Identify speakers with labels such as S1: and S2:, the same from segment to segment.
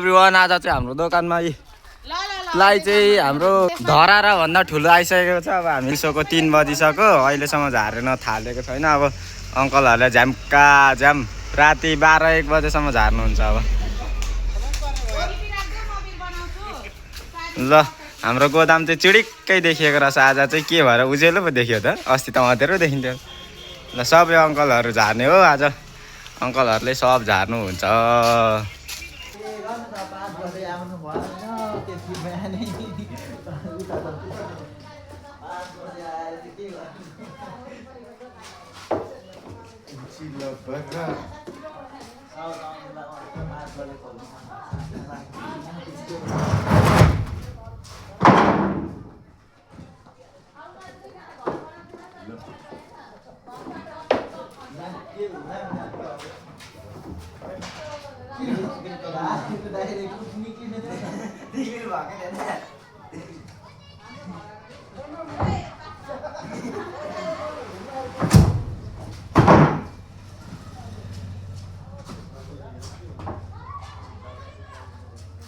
S1: Everyone आज चाहिँ हाम्रो दोकानमा लाई चाहिँ हाम्रो धरारा भन्दा ठुलो आइसकेको छ। अब हामी दिउँसोको 3 बजिसक्यो, अहिलेसम्म झार्न थालेको छैन। अब अङ्कलहरूले झ्याम्का झ्याम राति 12-1 बजेसम्म झार्नुहुन्छ। अब ल हाम्रो गोदाम चाहिँ चिडिक्कै देखिएको रहेछ। आज चाहिँ के भएर उजेलो पो देखियो त, अस्ति त अँधेरो देखिन्थ्यो। ल सबै अङ्कलहरू झार्ने हो आज, अङ्कलहरूले सब झार्नुहुन्छ।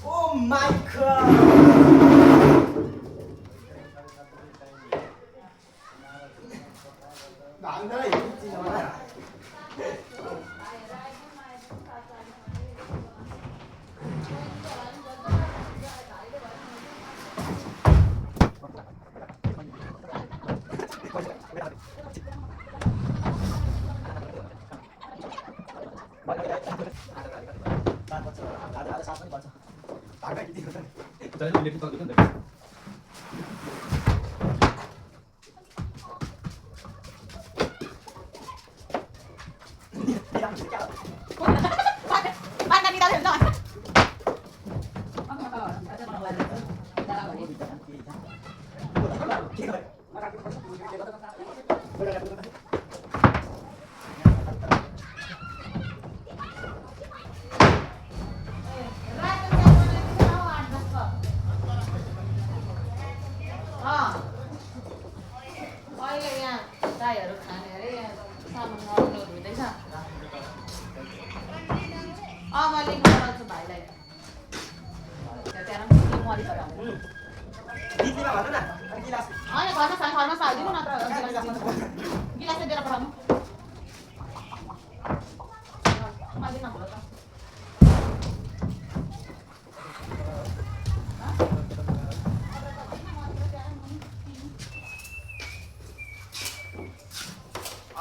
S1: Oh my god!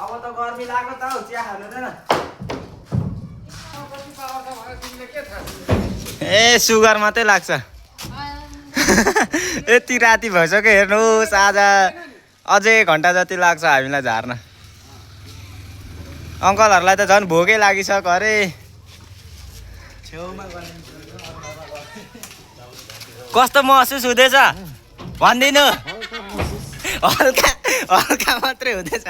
S1: अब त गर्मी लाग्यो त हौ, चिया खानु हुँदैन। ए सुगर मात्रै लाग्छ। यति राति भइसक्यो, हेर्नुहोस् आज अझै 1 घन्टा जति लाग्छ हामीलाई झार्न। अङ्कलहरूलाई त झन् भोकै लागिसक्यो अरे। कस्तो महसुस हुँदैछ भनिदिनु। हल्का हल्का मात्रै हुँदैछ।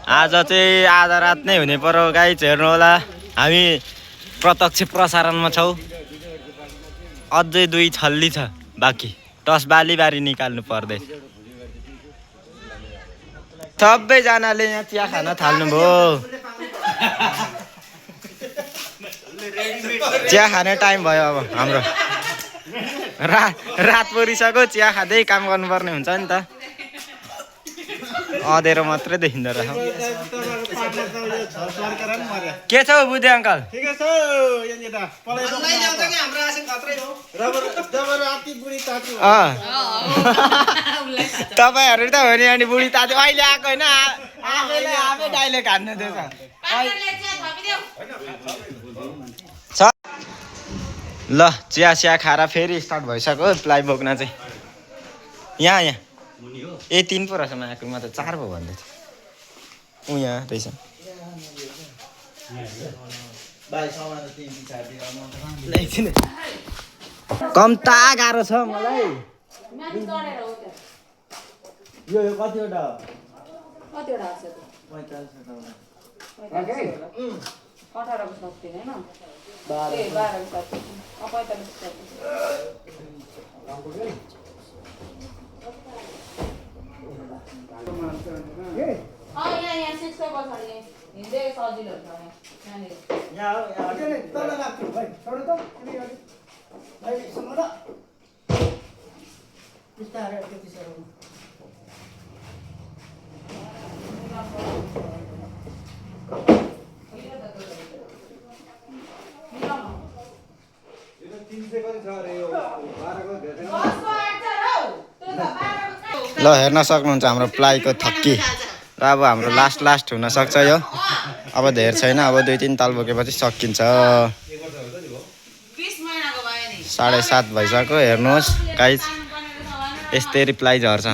S1: आज चाहिँ आधा रात नै हुने पर्यो गाइज, हेर्नु होला। हामी प्रत्यक्ष प्रसारणमा छौँ। अझै 2 छल्ली छ बाँकी, टस बाली निकाल्नु पर्दै। सबैजनाले यहाँ चिया खान थाल्नुभयो। चिया खाने टाइम भयो अब हाम्रो। रात परिसक्यो, चिया खाँदै काम गर्नुपर्ने हुन्छ नि त। अँधेरो मात्रै देखिँदो रहेछ के छ बुद्धि अङ्कल तपाईँहरू त हो नि अनि बुढी तातो अहिले आएको होइन आफै डाइलेक्ट हान्नु छ ल चिया चिया खाएर फेरि स्टार्ट भइसक्यो प्लाइ बोक्न चाहिँ यहाँ ए 3 पो रहेछ माकुमा त 4 पो भन्दै थियो यहाँ रहेछ कम्ता गाह्रो छ मलाई यो कतिवटा ल हेर्न सक्नुहुन्छ हाम्रो प्लाईको थक्की र अब हाम्रो लास्ट हुन सक्छ यो अब धेर छैन अब 2-3 ताल बोकेपछि सकिन्छ 7:30 भइसक्यो हेर्नुहोस् गाइस यस्तै प्लाई झर्छ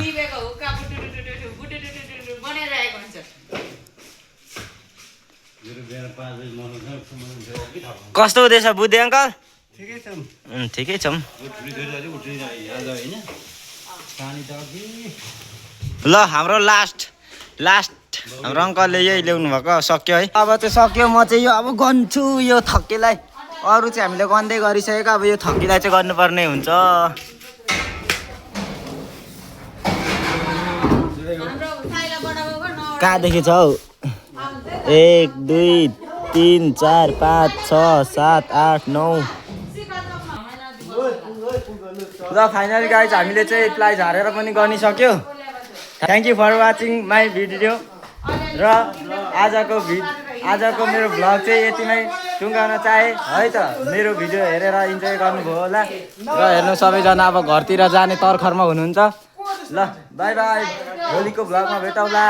S1: कस्तो हुँदैछ बुद्धि अङ्कल ठिकै छौँ ल हाम्रो लास्ट हाम्रो अङ्कलले यही ल्याउनु भएको सक्यो है अब चाहिँ सक्यो म चाहिँ यो अब गन्छु यो थक्कीलाई अरू चाहिँ हामीले गन्दै गरिसकेको अब यो थक्कीलाई चाहिँ गर्नुपर्ने हुन्छ कहाँदेखि छ हौ 1 2 3 4 5 6 7 8 9 ल फाइनली गाइज हामीले चाहिँ प्लाई झारेर पनि गनिसक्यो thank you for watching my video र आजको मेरो भ्लग चाहिँ यतिमै टुङ्गाउन चाहे है त मेरो भिडियो हेरेर इन्जोय गर्नुभयो होला र हेर्नु सबैजना अब घरतिर जाने तर्खरमा हुनुहुन्छ ल बाई बाई भोलिको भ्लगमा भेटौँला